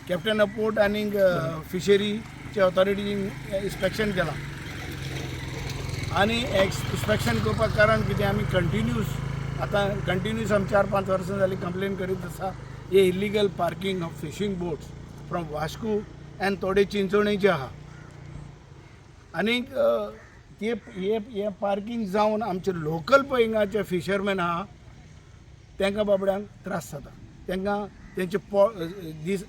Captain of port आनी फिशरीचे ऑथॉरिटीन inspection केलां आनी इन्स्पेक्शन करपाक कारण कितें, आमी कंटिन्यूस आतां कंटिन्यूस आमी 4-5 वर्सां जालीं कंप्लेन करीत आसा, हे illegal parking of fishing boats from Vasco and थोडे चिंचोणेचे आहा. आनीक ते हे हे पार्कींग जावन आमचे लोकल पळय हिंगाचे फिशरमॅन आहा, तांकां बाबड्यांक त्रास जाता. तांकां तेंचे पो दीस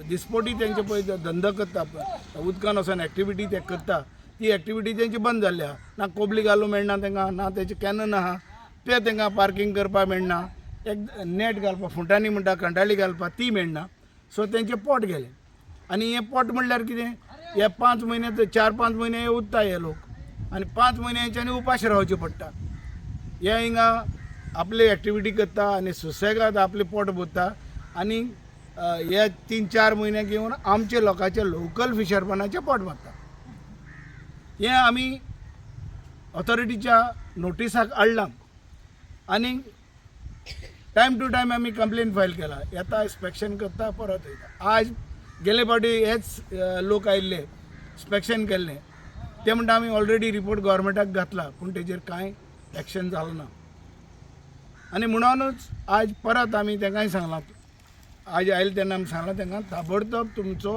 दिसपोटी तेंचे पळय जे धंदो करता पळय, उदकान वचोन एक्टिविटी ते करता, ती एक्टिविटी तेंची बंद जाल्ली आहा. ना कोबली घालूंक मेळना तांकां, ना तेंचे कॅनन आहा ते तांकां पार्कींग करपाक मेळना. एक नेट घालपाक फुंटांनी म्हणटा कंटाळी घालपाक ती मेळना. सो तेंचें पोट गेलें. आनी हें पोट म्हणल्यार कितें, हे 5 म्हयने ते 4-5 म्हयने हे उरता हे लोक आनी 5 म्हयने हेंच्यांनी उपाशी रावचें पडटा. हे हिंगा आपली एक्टिविटी करता आनी सुसेगाद आपलें पोट भरता आनी हे 3-4 म्हयने घेवन आमचे लोकांचे लोकल फिशरमॅनाचें पोट मारता. हें आमी ऑथॉरिटीच्या नोटिसाक हाडलां आनी टायम टू टायम आमी कंप्लेन फायल केला. येता, इन्स्पेक्शन करता, परत वयता. आज गेले फावटी हेच लोक आयिल्ले, इन्स्पेक्शन केल्लें. ते म्हणटा आमी ऑलरेडी रिपोर्ट गोवोरमेंटाक घातला, पूण तेजेर कांय एक्शन जालें ना. आनी म्हणूनच आज परत आमी तांकांय सांगलां, आज आयले तेन्ना आमी सांगलां तांकां, ताबडतोब तुमचो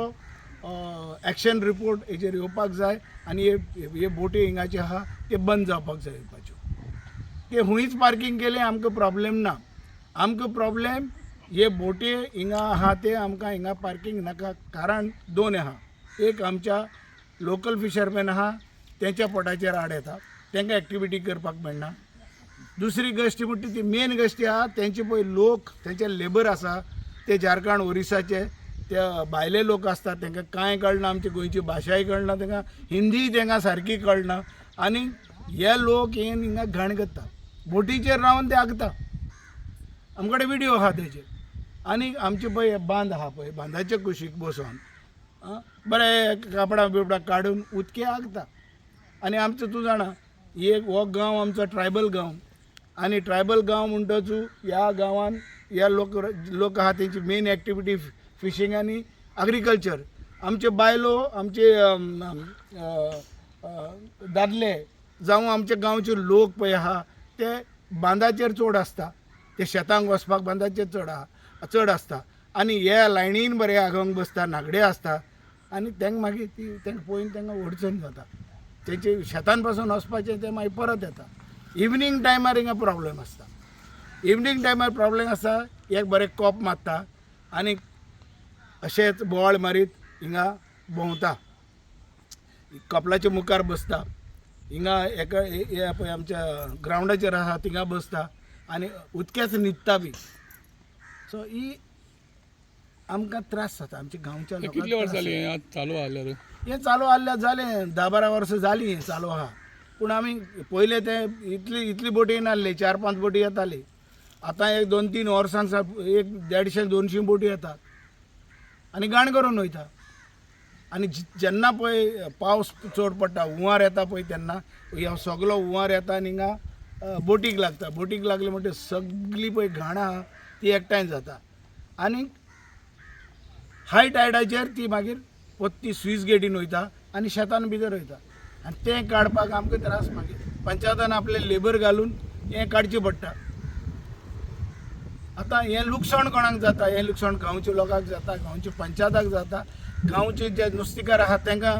एक्शन रिपोर्ट हेजेर येवपाक जाय आनी हे हे बोटी हिंगाचे आहा ते बंद जावपाक जाय येवपाच्यो. ते हुंयच पार्कींग केलें आमकां प्रॉब्लेम ना. आमकां प्रॉब्लेम हे बोटी हिंगा आहा ते आमकां हिंगा पार्कींग नाका. कारण दोन आहा. एक, आमच्या लोकल फिशरमॅन आहा तेंच्या पोटाचेर आड येता, तांकां एक्टिविटी करपाक मेळना. दुसरी गोश्टी म्हणटा ती मेन गोश्टी आहा, तेंचे पळय लोक, तेंचे लेबर आसा ते झारखंड, ओरिसाचे ते भायले लोक आसतात. तांकां कांय कळना, आमची गोंयची भाशाय कळना तांकां, हिंदीय तांकां सारकी कळना. आनी हे लोक येवन हिंगा घाण करता, बोटीचेर रावन ते हागता. आमचे कडेन विडियो आहा तेजे. आनी आमचे पळय बांद आहा पळय, बांदाचे कुशीक बसोन आं बरें कापडां बिपडां काडून उदके हागता. आनी आमचो तूं जाणा, एक हो गांव आमचो ट्रायबल गांव आनी ट्रायबल गांव म्हणटच ह्या गांवान ह्या लोक लोक आहा तेंची मेन एक्टिविटी फिशींग आनी अग्रिकल्चर. आमचे बायलो, आमचे अम, अम, अ, अ, दादले जावं आमचे गांवचे लोक पळय आहा ते बांदाचेर चड आसता. ते शेतांक वचपाक बांदाचेर चड आहा, चड आसता. आनी हे लायनीन बरे आगोंक बसता, नागडे आसता आनी तांकां मागीर ती तांकां पळोवन तांकां अडचण जाता. तेंचे शेतान पासून वचपाचें, ते मागीर परत येता. इवनींग टायमार हिंगा प्रॉब्लेम आसता. इवनींग टायमार प्रॉब्लेम आसता, एक बरें कोप मारता आनी अशेंच बोवाळ मारीत हिंगा भोंवता, कपलाच्या मुखार बसता. हिंगा एका हे पळय आमच्या ग्रावंडाचेर आहा थिंगा बसता आनी उदक्याच न्हिदता बी. सो ही आमकां त्रास जाता आमच्या गांवच्या लोकांक. कितले वर्स त्रास. जाली हें आतां चालू आसल्यार? हें चालू आहल्यार जालें, 10-12 वर्सां जालीं हें चालू आहा. पूण आमी पयलें ते इतली इतली बोटी येनासली, 4-5 बोटी येताली. आतां एक 2-3 वर्सां एक 150-200 बोटी येतात आनी घाण करून वयता. आनी जेन्ना पळय पावस चड पडटा, हुंवार येता पळय, तेन्ना हो सगलो हुंवार येता आनी हिंगा बोटीक लागता. बोटीक लागले म्हणटकीर सगळी पळय घाण आहा ती एकठांय जाता आनी हाय टायडाचेर ती मागीर पोत्ती स्वीस गेटीन वयता आनी शेतान भितर वयता आनी तें काडपाक आमकां त्रास. मागीर पंचायतान आपलें लेबर घालून हें काडचें पडटा. आतां हें लुकसाण कोणाक जाता? हें लुकसाण गांवच्या लोकांक जाता, गांवच्या पंचायताक जाता, गांवचे जे नुस्तेकार आहा तांकां,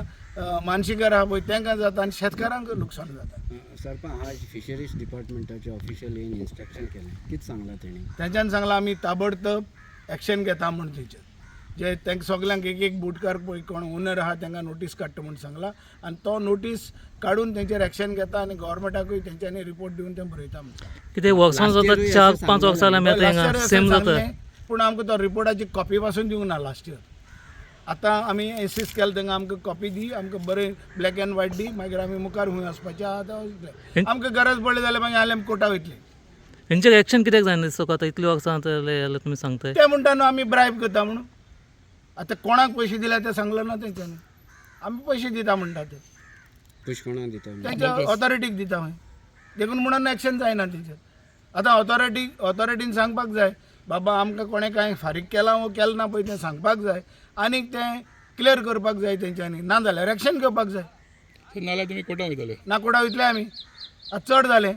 मानशीकार आहा पळय तांकां जाता आनी शेतकारांक लुकसाण जाता. सरपंच, आज फिशरीज डिपार्टमेंटाचे ऑफिशियल येवन इन्स्पेक्शन केलें, कितें सांगलां तेणी? तेंच्यान सांगलां आमी ताबडतोब एक्शन घेता म्हूण तेचेर. जे तांकां सगल्यांक एक एक बोटकार पळय कोण ओनर आहा तांकां नोटीस काडटा म्हूण सांगलां आनी तो नोटीस काडून तेंचेर एक्शन घेता आनी गोवोरमेंटाकूय तेंच्यांनी रिपोर्ट दिवन ते बरयता म्हणटा. कितें वर्सां Last जाता, year चार अशें पांच वर्सां जालें आमी आतां Last year हिंगा अशें सेम जाता. सांगलें, पूण आमकां तो रिपोर्टाची कॉपी पासून दिवंक ना लास्ट इयर. आतां आमी इन्सिस्ट केलें तांकां, आमकां कॉपी दी, आमकां बरें ब्लॅक एंड व्हायट दी, मागीर आमी मुखार खंय वचपाचें आहा तें वचतले. आमकां गरज पडली जाल्यार मागीर आमी कोर्टा वयतले. हेंचेर एक्शन कित्याक जायना दिसता तुका? आतां इतली वर्सां जाल्यार तुमी सांगताय. ते म्हणटा न्हू आमी ब्रायब करता म्हणून. आतां कोणाक पयशे दिल्या ते सांगलें ना तेंच्यांनी. आमी पयशे दिता म्हणटा ते. पयशे कोणाक दिता? तेंच्या ऑथॉरिटीक दिता खंय, देखून म्हणून एक्शन जायना तेचेर. आतां ऑथॉरिटीन सांगपाक जाय. बाबा आमकां कोणें कांय फारीक केलां वो केलें ना पळय तें सांगपाक जाय आनीक तें क्लियर करपाक जाय तेंच्यांनी, ना जाल्यार एक्शन घेवपाक जाय. सो नाल्यार तुमी कोर्टाक वयतले? ना, कोडा वयतले आमी. आतां चड जालें,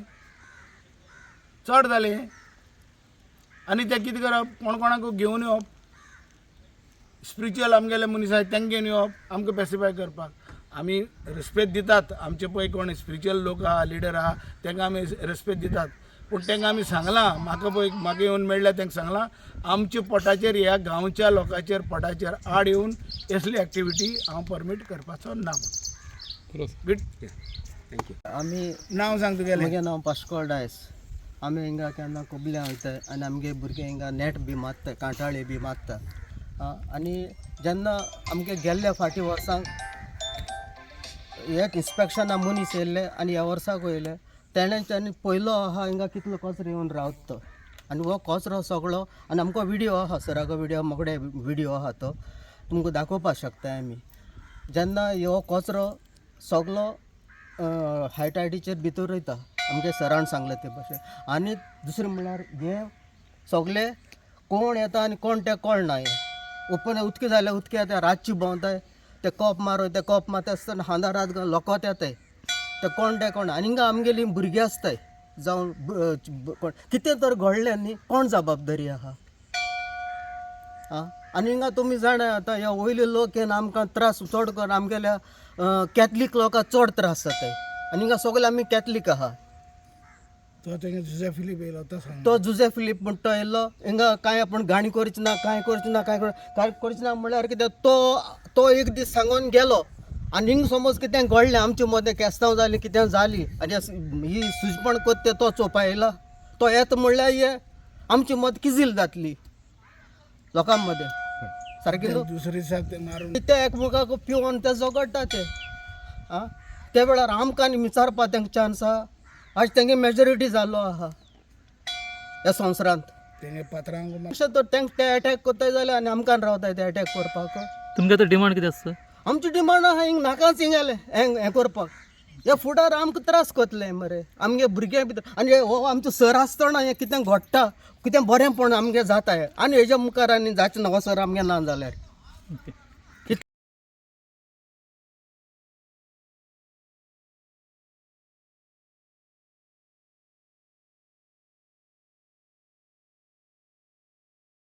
चड जालें. आनी तें कितें करप, कोण कोणाक घेवन येवप, स्पिरिच्युअल आमगेले मनीस आहाय तांकां घेवन येवप आमकां पेसिफाय करपाक. आमी रेस्पेद दितात आमचे पळय कोण स्पिरिच्युअल लोक आहा, लिडर आहा, तांकां आमी रेस्पेद दितात. पूण तांकां आमी सांगलां, म्हाका पळय म्हाका येवन मेळ्ळ्या तांकां सांगलां, आमच्या पोटाचेर, ह्या गांवच्या लोकांचेर पोटाचेर आड येवन असली एक्टिविटी हांव परमीट करपाचो ना. पुरो. गुड. Thank you. आमी नांव सांग तुगेलें. म्हगें नांव पास्कोल डायस. आमी हिंगा केन्ना कोबल्या वयताय आनी आमगे भुरगे हिंगा नेट बी मारता, कांटाळे बी मारता. आनी जेन्ना आमगे गेल्ल्या फाटीं वर्सांक एक इन्स्पेक्शना मनीस येयल्ले आनी ह्या वर्साक येयले, तेणें तेणी पयलो आहा हिंगा कितलो कचरो येवन रावता तो. आनी हो कचरो सगळो आनी आमकां विडियो आहा, सरागो विडियो, मोगडे विडियो आहा, तो तुमकां दाखोवपाक शकता आमी. जेन्ना हो कचरो सगलो हायटायटीचेर भितर वयता, आमगे सरान सांगलें ते भशेन. आनी दुसरें म्हणल्यार हे सगले कोण येता आनी कोण तें कळना. हें ओपन उदक जाल्यार उदक येता, रातची भोंवताय ते कोप मारो, ते कोप मारता आसतना हांदा रात लोकोत येताय, ते कोण ते कोण. आनी हिंगा आमगेलीं भुरगीं आसताय, जावं कोण कितें तर घडलें न्ही, कोण जबाबदारी आहा? आं, आनी हिंगा तुमी जाणा आतां ह्या वयले लोक येवन आमकां त्रास चड करून आमगेल्या कॅथलीक लोकांक चड त्रास जाताय. आनी हिंगा सगळे आमी कॅथलीक आहा. तो तेंगे जुझे फिलीप येयलो तो सांग. तो जुजे फिलीप म्हणटा तो येयलो हिंगा, कांय आपूण गाणी करची ना, कांय करची ना, कांय कांय करची ना. म्हणल्यार कितें, तो तो एक दीस सांगून गेलो आनी हिंग समज कितें घडलें आमचे मदें, केस्तांव जालें, कितें जाली, आनी ही सुजपण करता तो चोवपा येयला? तो येता म्हणल्यार हे आमचे मत किजील जातली लोकां मदें सारकें न्हू? दुसरे दिसाक ते मारून ते एकमेकाक पिवन ते झगडटा ते. आं, ते वेळार आमकां आनी विचारपा तांकां चान्स आहा? आज तेंगे मेजोरिटी जाल्लो आहा ह्या संवसारांत. तेंगे पात्रांक अशें तर तांकां ते एटॅक करताय जाल्यार आनी आमकां रावताय ते एटॅक करपाक. तुमगे आतां डिमांड कितें आसता? आमची डिमांड आहा हिंग नाकाच हिंगाले हें हें करपाक. हे फुडार आमकां त्रास करतले मरे आमगे भुरग्यां भितर. आनी हो आमचो सर आसतना हें कितें घडटा, कितें बरेंपण आमगें जाता हें, आनी हेज्या मुखार आनी जाचें ना हो सर आमगे ना जाल्यार. ओके.